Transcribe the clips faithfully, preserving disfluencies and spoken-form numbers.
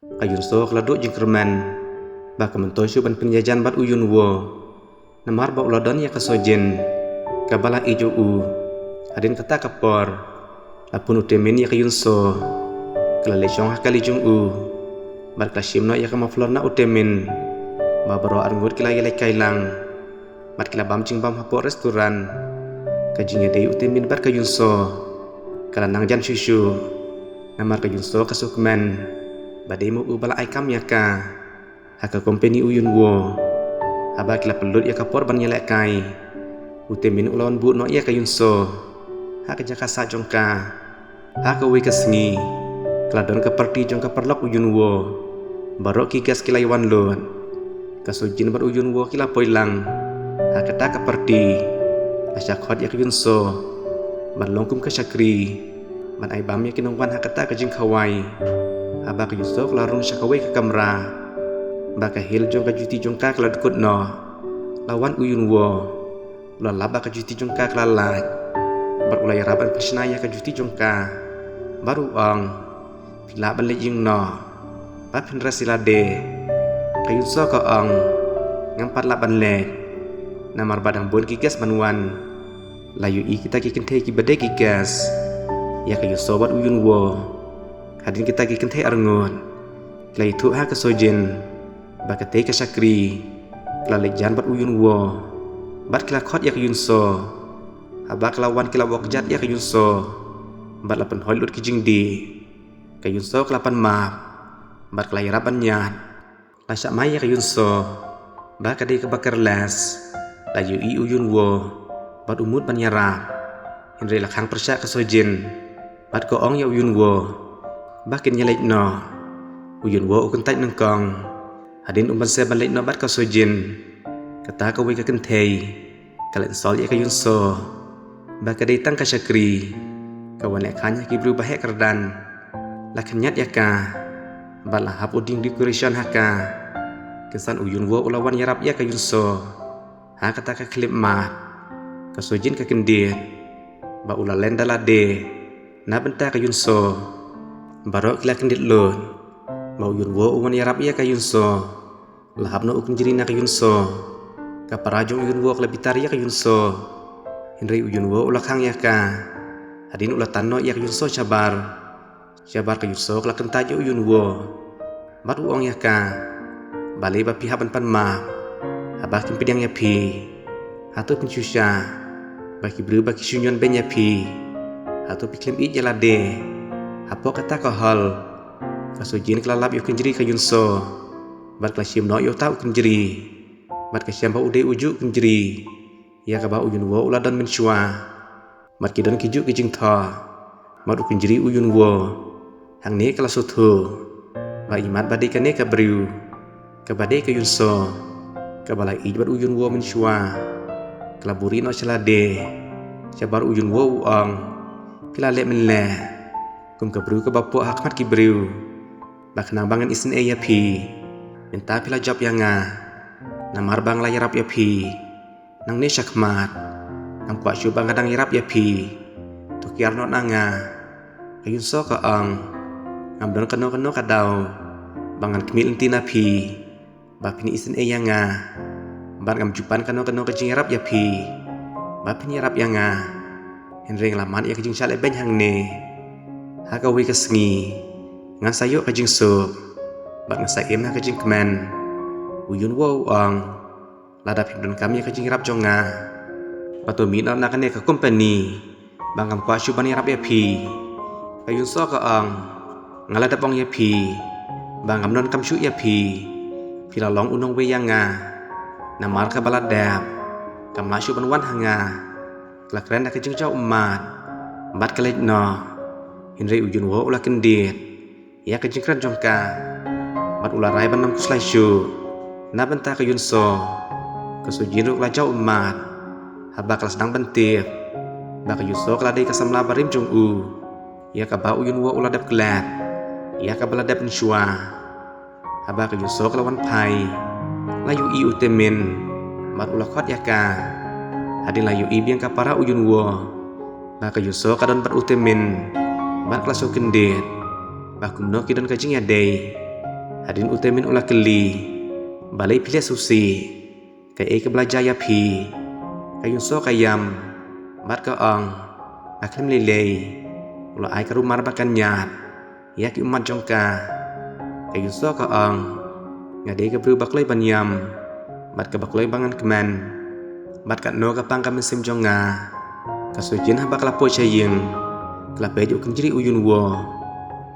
Ka Yun Soo ka la duh jingkyrmen ba ka myntoi shuh ban pynïajan bad u Yun Woo. Namar ba u la don ïa ka Soo Jin kaba la ïeit ïa u. Hadien kata ka por la phone u Tae Min ïa ka Yun Soo. Ka la leit shong ha kali jong u bad ka la shim noh ïa ka muffler na u Tae Min. Ba baroh arngut ki la ïaleit kai lang bad ki la bam jingbam hapoh restaurant. Ka jingïadei u Tae Min bad ka Yun Soo ka la nang jan shuh shuh. Namar ka Yun Soo ka sngewkmen ba dei ma u ba la ai kam ïa ka ha ka company u Yun Woo. Haba ki la pynlut ïa ka por ban ïalehkai, u Tae Min u la wan buh noh ïa ka Yun Soo ha ka jaka sah jong ka. Ha kawei ka sngi ka la don ka party jong ka paralok u Yun Woo. Baroh ki guest ki la ïa wan lut. Ka Soo Jin bad u Yun Woo ki la poi lang ha kata ka party. La shah khot ïa ka Yun Soo ban long kum ka shakri ban ai bam ïa ki nongwan ha kata ka jingkhawai. Haba ka Yun Soo ka la rung sha kawei ka kamra, ba ka heel jong ka juti jong ka ka la dkut noh, la wan u Yun Woo. U la lap ba ka juti jong ka ka la lait bad u la ïarap ban pynshna ïa ka juti jong ka bad u ong, phi lah ban leit ïing noh, ba phin rest ïa lade. Ka Yun Soo ka ong, ngam pat lah ban leit namar ba dang bun ki guest ban wan. La ïohi kita ki kynthei kiba dei ki guest ïa ka Yun Soo bad u Yun Woo. Hadien kita ki kynthei arngut ki la ïathuh ha ka Soo Jin ba katei ka shakri ka la leit jan bad u Yun Woo bad ki la khot ïa ka Yun Soo. Haba ka la wan ki la wok jat ïa ka Yun Soo bad la pynhoit lut ki jingdih. Ka Yun Soo ka la pan map bad ka la ïarap ban ñiad. La shah mai ïa ka Yun Soo ba ka dei kaba careless. La ïohi u Yun Woo bad u mut ban ïarap. Hynrei la khang pyrshah ka Soo Jin bad ka ong ïa u Yun Woo ba kin ïaleit noh. U Yun Woo u kyntait nyngkong hadien um banse ban leit noh bad ka Soo Jin. Kata kawei ka kynthei ka la insult ïa ka Yun Soo ba ka dei tang ka shakri, ka wan leh khañ ha ki briew ba heh kyrdan. La khynñiat ïa ka bad la hap u dieng decoration ha ka. Kynsan u Yun Woo u la wan ïarap ïa ka Yun Soo ha kata ka khyllipmat. Ka Soo Jin ka kyndit ba u la len da lade na bynta ka Yun Soo. Baroh ki la kyndit lut ba u Yun Woo u wan ïarap ïa ka Yun Soo. La hap noh u kynjri na ka Yun Soo. Ka para jong u Yun Woo ka la bitar ïa ka Yun Soo. Hynrei u Yun Woo u la khang ïa ka. Hadien u la tan noh ïa ka Yun Soo shabar, shabar ka Yun Soo ka la kyntait ïa u Yun Woo bad u ong ïa ka, balei ba phi hap ban pan map haba kim pdiang ïa phi? Hato phin shu shah ba ki briew ba ki shu ñion beiñ ïa phi? Hato phi khlem ïeit ïa lade? Hapoh kata ka hall ka Soo Jin ka la lap ïa u kynjri ka Yun Soo bad ka la shim noh ïa uta u kynjri bad ka shem ba u dei u juh kynjri ïa kaba u Yun Woo u la don mynshuwa. Bad ki don ki juh ki jingthoh bad u kynjri u Yun Woo. Hangne ka la sngewthuh ba imat ba dei kane ka briew kaba dei ka Yun Soo, kaba la ïeit bad u Yun Woo mynshuwa, ka la buhrieh noh sha lade. Shabar u Yun Woo u ong, phi la leh mynleh kum ka briew kaba poh ha khmat ki briew ba khnang ba ngan isynei ïa phi. Mynta phi la jop ïa nga namar ba nga la ïarap ïa phi. Nangne shakhmat ngam kwah shuh ba nga dang ïarap ïa phi. To kiar noh na nga. Ka Yun Soo ka ong, ngam don kano kano ka daw ba ngan khmih lynti na phi ba phin isynei ïa nga. Bad ngam ju pan kano kano ka jingïarap ïa phi ba phin ïarap ïa nga. Hynrei nga la mad ïa ka jingshah lehbeiñ hangne. Ha kawei ka sngi ngan sa ïoh ka jingsuk bad ngan sa im ha ka jingkmen. U Yun Woo u ong, lada phim donkam ïa ka jingïarap jong nga, ba to mih noh na kane ka company ba ngam kwah shuh ban ïarap ïa phi. Ka Yun Soo ka ong, nga la dep ong ïa phi ba ngam donkam shuh ïa phi. Phi la long u nongwei ïa nga. Namar kaba la dep kam lah shuh ban wan ha nga. Ka la kren da ka jingjaw ummat bad ka leit noh. Hynrei u Yun Woo u la kyndit ïa ka jingkren jong ka bad u la rai ban ym khuslai shuh na bynta ka Yun Soo. Ka Soo Jin ruh ka la jaw ummat haba ka la sdang ban tip ba ka Yun Soo ka la dei ka samla barim jong u, ïa kaba u Yun Woo u la dep klet ïa kaba la dep mynshuwa. Haba ka Yun Soo ka la wan phai, la ïohi u Tae Min bad u la khot ïa ka. Hadien la ïohi biang ka para u Yun Woo ba ka Yun Soo ka don bad u Tae Min bad ka la sngewkyndit ba kumno ki don ka jingïadei. Hadien u Temin u la kylli, balei phi leh sngewsih? Kaei kaba la jia ïa phi? Ka Yunso ka ïam bad ka ong, nga khlem lei lei. U la ai ka rumar ba kan ñiad ïa ki ummat jong ka. Ka Yunso ka ong, nga dei ka briew ba kloi ban ïam bad kaba kloi ba ngan kmen. Bad katno ka pang ka mynsiem jong nga. Ka Sujin haba ka la poi sha ïing, ka la peit ïa u kynjri u Yunwo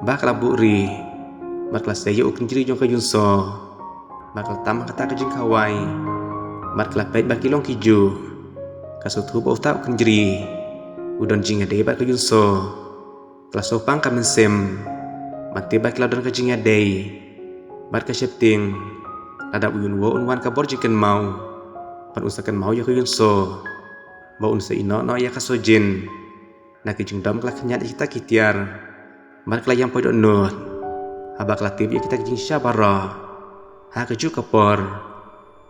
ba ka la buhrieh. Bad ka la sei ïa u kynjri jong ka Yunso. Bad ka la tam ha kata ka jingkhawai. Bad ka la peit ba ki long kijuh. Ka sngewthuh ba uta u kynjri u don jingïadei bad ka Yunso. Ka la sngewpang ka mynsiem ban tip ba ki la don ka jingïadei. Bad ka sheptieng, lada u Yunwo un wan ka bor jingkynmaw, bad un sa kynmaw ïa ka Yunso, ba un sa ïehnoh noh ïa ka Sujin. Na ki jingdom ka la khñiat ïa kita ki tiar bad ka la ïam poi dohnud. Haba ka la tip ïa kita ki jingshisha baroh, ha kajuh ka por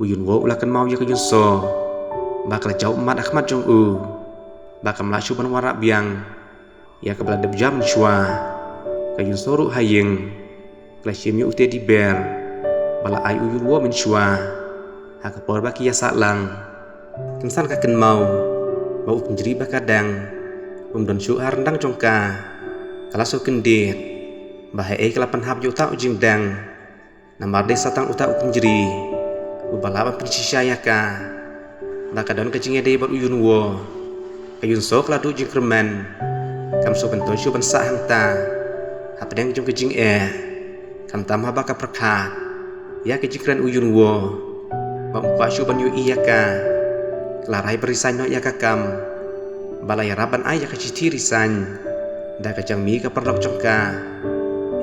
u Yunwo u la kynmaw ïa ka Yunso ba ka la jaw ummat ha khmat jong u, ba kam lah shuh ban wanrah biang ïa kaba la dep jia mynshuwa. Ka Yunso ruh ha ïing ka la shim ïa u teddy bear ba la ai u Yunwo mynshuwa ha ka por ba ki ïa sah lang. Kynsan ka kynmaw ba u kynjri ba ka dang um don shuh ha ryndang jong ka. Ka la sngewkyndit ba haei ka la pynhap ïa uta u jingdang. Namar dei sa tang uta u kynjri uba lah ban pynshisha ïa ka. Ba ka don ka jingïadei bad u Yunwo, ka Yunso ka la duh jingkyrmen. Kam sngewbha shuh ban sah hangta hapdeng jong ka jingeh. Khamtam haba ka pyrkhat ïa ka jingkren u Yunwo ba um kwah shuh ban ïohi ïa ka. Ka la rai ban resign noh ïa ka kam. Ba la ïarap ban ai ïa ka shithi resign da ka Jangmi ka paralok jong ka.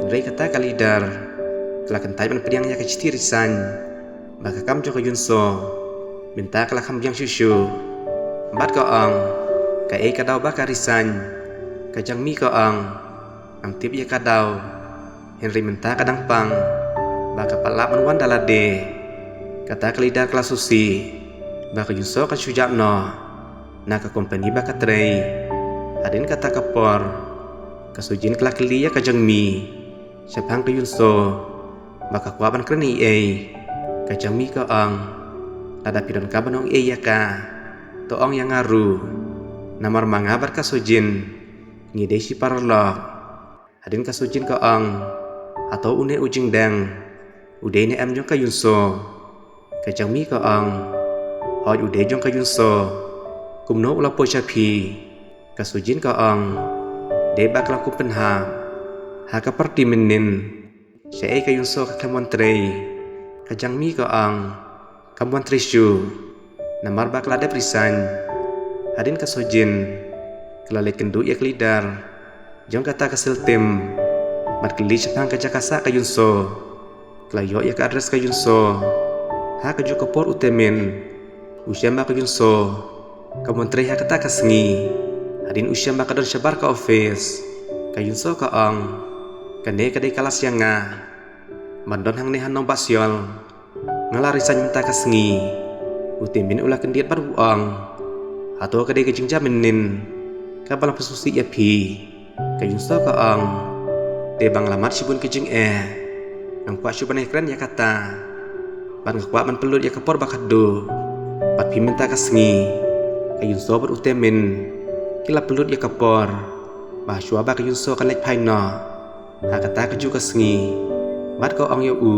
Hynrei kata ka leader ka la kyntait ban pdiang ïa ka shithi resign ba ka kam jong ka Yunso. Mynta ka la kham biang shuh shuh. Bad ka ong, kaei ka daw ba ka resign? Ka Jangmi ka ong, ngam tip ïa ka daw. Hynrei mynta ka dang pang ba ka pat lah ban wan da lade. Kata ka leader ka la sngewsih ba ka Yunso kan shu jah noh na ka kompani ba ka trei. Hadien kata ka por, ka Sujin ka la kylli ïa ka Jangmi shaphang ka Yunso ba ka kwah ban kren eiei. Ka Jangmi ka ong, lada phi donkam ban ong eiei ïa ka, to ong ïa nga ruh. Namar ma nga bad ka Sujin ngi dei shi paralok. Hadien ka Sujin ka ong, hato une u jingdang u dei ne em jong ka Yunso? Ka Jangmi ka ong, hooid u dei jong ka Yunso. Kumno u la poi sha phi? Ka Sujin ka ong, dei ba ka la kum pynhap ha ka party mynnin. Shaei ka Yunso ka khlem wan trei? Ka Jangmi ka ong, kam wan trei shuh. Namar ba ka la dep resign. Hadien ka Sujin ka la leit kynduh ïa ka leader jong kata ka SEAL team bad kylli shaphang ka jaka sah ka Yunso. Ka la ïoh ïa ka address ka Yunso. Ha kajuh ka por u Temin u shem ba ka Yunso kam wan trei ha kata ka sngi. Hadien u shem ba ka don shabar ka office, ka Yunso ka ong, kane ka dei ka last ïa nga ban don hangne ha Nongbah Siol. Nga la resign mynta ka sngi. U Temin u la kyndit bad u ong, hato ka dei ka jingjia mynnin kaba la pynsngewsih ïa phi? Ka Yunso ka ong, dei ba nga la mad shibun ka jingeh. Ngam kwah shuh ban ïakren ïa kata. Bad nga kwah ban pynlut ïa ka por ba khatduh bad phi mynta ka sngi. Ka Yunso bad u Temin ki la pynlut ïa ka por ba shuwa ba ka Yunso kan leit phai noh ha kata kajuh ka sngi. Bad ka ong ïa u,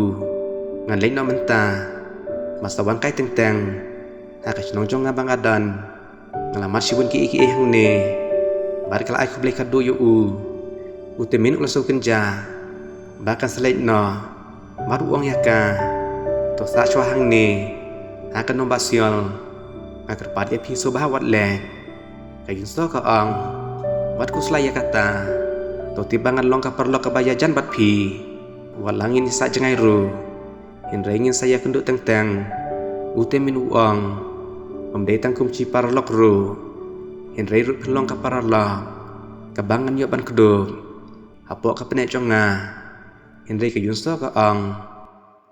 ngan leit noh mynta. Ba sa wan kai teng teng ha ka shnong jong nga ba nga don. Nga la mad shibun kiei kiei hangne. Bad ka la ai khublei khadduh ïa u. U Temin u la sngewkynjah ba kan sa leit noh. Bad u ong ïa ka, to sah shuwa hangne ha ka Nongbah Siol. Nga kyrpad ïa phi sngewbha wat leit. Ka Yunso ka ong, wat khuslai ïa kata. To tip ba ngan long ka paralok kaba ïajan bad phi. Wat la ngin sah jngai ruh, hynrei ngin sa ïakynduh teng teng. U Temin u ong, ym dei tang kum shi paralok ruh, hynrei ruh phin long ka paralok kaba ngan ïoh ban kdup hapoh ka pneh jong nga. Hynrei ka Yunso ka ong,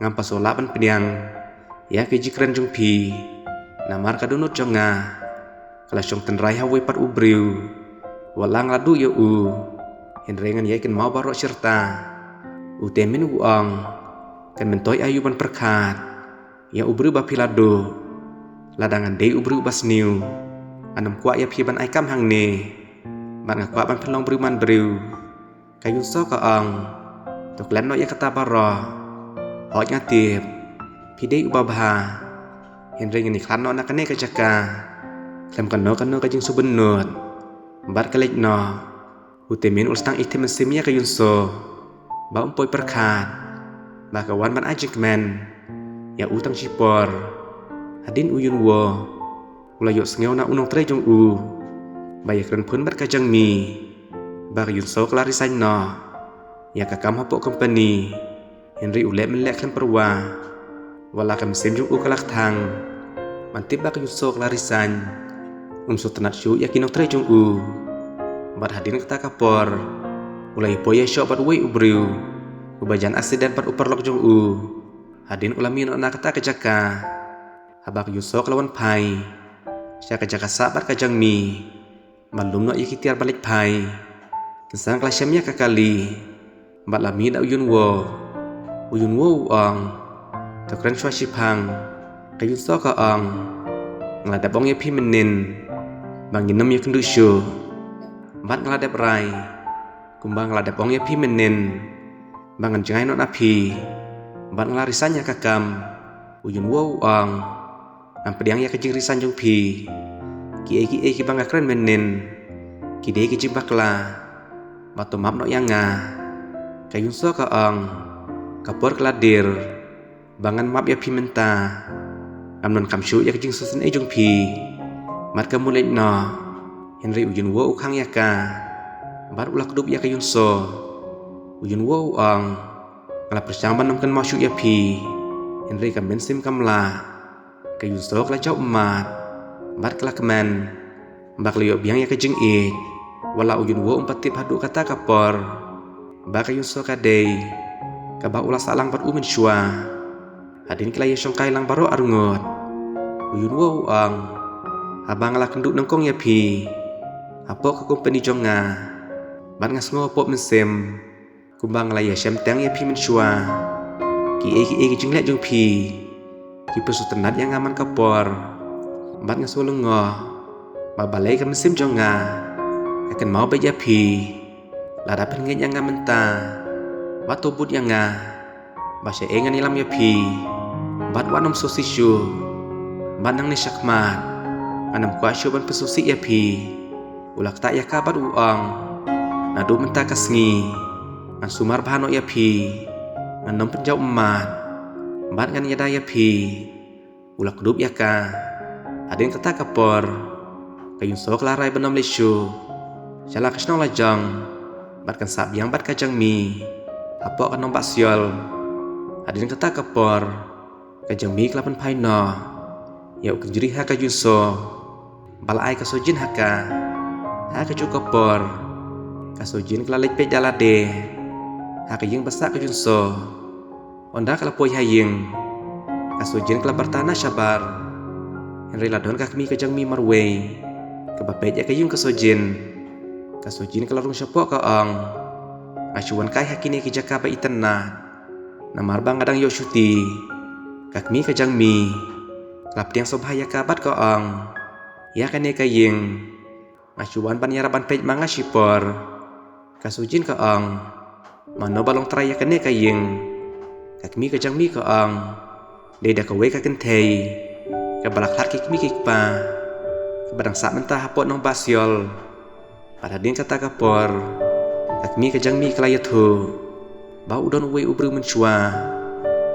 ngam pat shu lah ban pdiang ïa ki jingkren jong phi. Namar ka dohnud jong nga ka la shong tynrai ha uwei pat u briew. Wat la nga la duh ïa u, hynrei ngan ïai kynmaw baroh shirta. U Temin u ong, Kan myntoi aïu ban pyrkhat ïa u briew ba phi la duh? Lada ngan dei u briew ba sniew, ngan ym kwah ïa phi ban ai kam hangne, bad nga kwah ban pynlong briew man briew. Ka Yunso ka ong, to klet noh ïa kata baroh. Hooid nga tip phi dei uba bha, hynrei ngan ïakhlad noh na kane ka jaka khlem kano kano ka jingsngewbha bad ka leit noh. U Taemin u la sdang item mynsiem ïa ka Yunso ba um poi pyrkhat ba ka wan ban ai jingkmen ïa u tang shipor. Hadien u Yunwoo u la ïohsngew na u nongtrei jong u ba ïakren phone bad ka Jangmi ba ka Yunso ka la resign noh ïa ka kam hapoh company. Hynrei u leh mynleh khlem pyrwa, wat la ka mynsiem jong u ka la kthang ban tip ba ka Yunso ka la resign. Um sngewtynnad shuh ïa ki nongtrei jong u. Bad hadien kata ka por u la ïapoi ïashoh bad uwei u briew uba jan accident bad u paralok jong u. Hadien u la mih noh na kata ka jaka, haba ka Yunso ka la wan phai sha ka jaka sah bad ka Jangmi ban lum noh ïa ki tiar ba leit phai, kynsan ka la shem ïa ka kali bad la mih da u Yunwoo. U Yunwoo u ong, to kren shuwa shiphang. Ka Yunso ka ong, nga la dep ong ïa phi mynnin ba ngin ym ïakynduh shuh, bad nga la dep rai kumba nga la dep ong ïa phi mynnin ba ngan jngai noh na phi bad nga la resign ïa ka kam. U Yunwoo u ong, ngam pdiang ïa ka jingresign jong phi. Kiei kiei kiba nga kren mynnin ki dei ki jingbakla, bad to map noh ïa nga. Ka Yunso ka ong, ka por ka la dier ba ngan map ïa phi mynta. Ngam donkam shuh ïa ka jingsngewsynei jong phi. Bad ka mut leit noh. Hynrei u Yunwoo u khang ïa ka bad u la kdup ïa ka Yunso. U Yunwoo u ong, nga la pyrshang ban ym kynmaw shuh ïa phi, hynrei ka mynsiem kam lah. Ka Yunso ka la jaw ummat bad ka la kmen ba ka la ïoh biang ïa ka jingïeit. Wat la u Yunwoo um pat tip haduh kata ka por ba ka Yunso ka dei kaba u la sah lang bad u mynshuwa. Hadien ki la ïashongkai lang baroh arngut, u Yunwoo u ong, haba nga la kynduh nyngkong ïa phi hapoh ka company jong nga, bad nga sngew hapoh mynsiem kumba nga la ïashem teng ïa phi mynshuwa. Kiei kiei ki jingleh jong phi ki pynsngewtynnad ïa nga man ka por, bad nga sngewlyngngoh ba balei ka mynsiem jong nga ka kynmaw beit ïa phi. Lada phin ngeit ïa nga mynta, bad to bud ïa nga ba shaei ngan ïalam ïa phi. Bad wat nym sngewsih shuh, bad nangne shakhmat ngan ym kwah shuh ban pynsngewsih ïa phi. U la ktah ïa ka bad u ong, naduh mynta ka sngi ngan sumar bha noh ïa phi, ngan ym pynjaw ummat bad ngan ïada ïa phi. U la kdup ïa ka. Hadien kata ka por ka Yunso ka la rai ban ym leit shuh sha la ka shnong lajong bad kan sah biang bad ka Jangmi hapoh ka nongbah siol. Hadien kata ka por ka Jangmi ka la pynphai noh ïa u kynjri ha ka Yunso ba la ai ka Sojin ha ka. Ha kajuh ka por ka Sojin ka la leit peit da lade ha ka ïing ba sah ka Yunso. Ynda ka la poi ha ïing, ka Sojin ka la barta na shabar. Hynrei la don ka kmie ka Jangmi marwei kaba peit ïa ka ïing ka Sojin. Ka Sojin ka la rung shapoh ka ong, nga shu wan kai ha kine ki jaka ba itynnad namar ba nga dang ïoh shuti. Ka kmie ka Jangmi ka la pdiang sngewbha ïa ka bad ka ong, ïa kane ka ïing nga shu wan ban ïarap ban peit ma nga shipor. Ka Sojin ka ong, mano ba long trai ïa kane ka ïing? Ka kmie ka Jangmi ka ong, dei da kawei ka kynthei kaba la khlad ki kmie ki kpa kaba dang sah mynta hapoh nongbah siol. Bad hadien kata ka por ka kmie ka Jangmi ka la ïathuh ba u don uwei u briew mynshuwa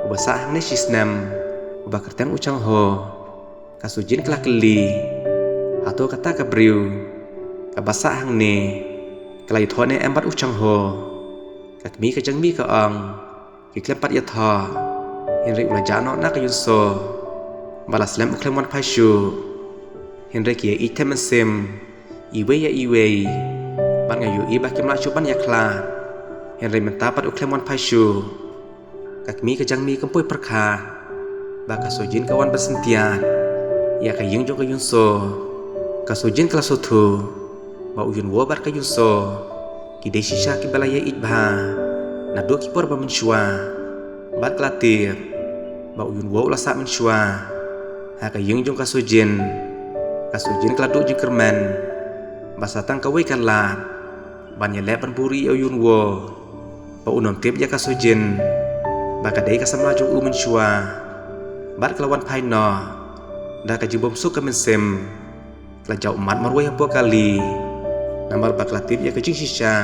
uba sah hangne shisnem uba kyrteng u Changho. Ka Sojin ka la kylli, hato kata ka briew kaba sah hangne ka la ïathoh ne em bad u Changho? Ka kmie ka Jangmi ka ong, ki khlem pat ïathoh. Hynrei u la jah noh na ka Yunso ba la slem u khlem wan phai shuh. Hynrei ki ïa ïeit them mynsiem iwei ïa iwei bad nga ïohi ba kim lah shuh ban ïakhlad. Hynrei mynta pat u khlem wan phai shuh. Ka kmie ka Jangmi kam poi pyrkhat ba ka Sojin ka wan ban syntiat ïa ka ïing jong ka Yunso. Ka Sojin ka la sngewthuh ba u Yunwoo bad ka Yunso ki dei shisha kiba la ïa ïeit bha naduh ki por ba mynshuwa. Bad ka la tip ba u Yun Wo u la sah mynshuwa ha ka ïing jong ka Sujin. Ka Sujin ka la duh jingkyrmen ba sa tang kawei ka lad ban ïaleh ban buhrieh ïa u Yun Wo, ba un ym tip ïa ka Sujin ba ka dei ka samla jong u mynshuwa. Bad ka la wan phai noh da ka jingbymsuk ka mynsiem. Ka la jaw ummat marwei hapoh kali namar ba ka la tip ïa ka jingshisha.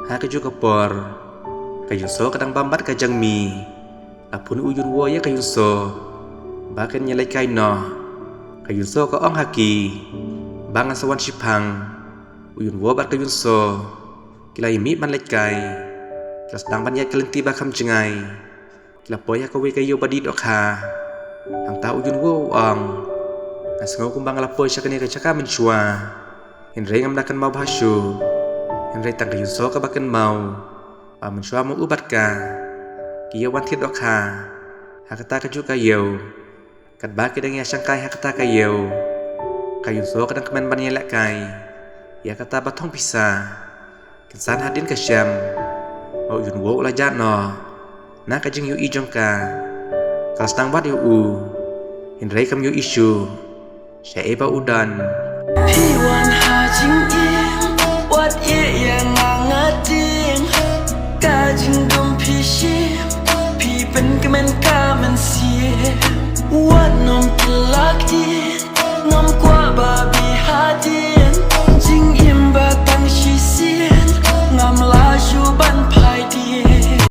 Ha kajuh ka por ka Yun So ka dang bam bad ka Jang Mi. La phone u Yun Wo ïa ka Yun So ba kin ïaleit kai noh. Ka Yun So ka ong ha ki ba ngan sa wan shipang. U Yun Wo bad ka Yun So ki la ïa mih ban leit kai. Ki la sdang ban ïaid ka lynti ba kham jngai. Ki la poi ha kawei ka ïew ba dih dohkha. Hangta u Yun Wo u ong, nga sngew kumba nga la poi sha kane ka jaka mynshuwa, hynrei ngam da kynmaw bha shuh. Hynrei tang ka Yun So kaba kynmaw ba mynshuwa mo u bad ka ki ïa wan thied dohkha ha kata kajuh ka ïew. Katba ki dang ïa shang kai ha kata ka ïew, ka Yun So ka dang kmen ban ïalehkai ïa kata ba thong pisa. Kynsan hadien ka shem ba u Yun Wo u la jah noh na ka jingïohi jong ka. Ka la sdang wad ïa u, hynrei kam ïohi shuh shaei ba u don. Phi wan ha jingim, wat ïeh ïa nga nga tieng. Ka jingdum phi shim, phi pynkmen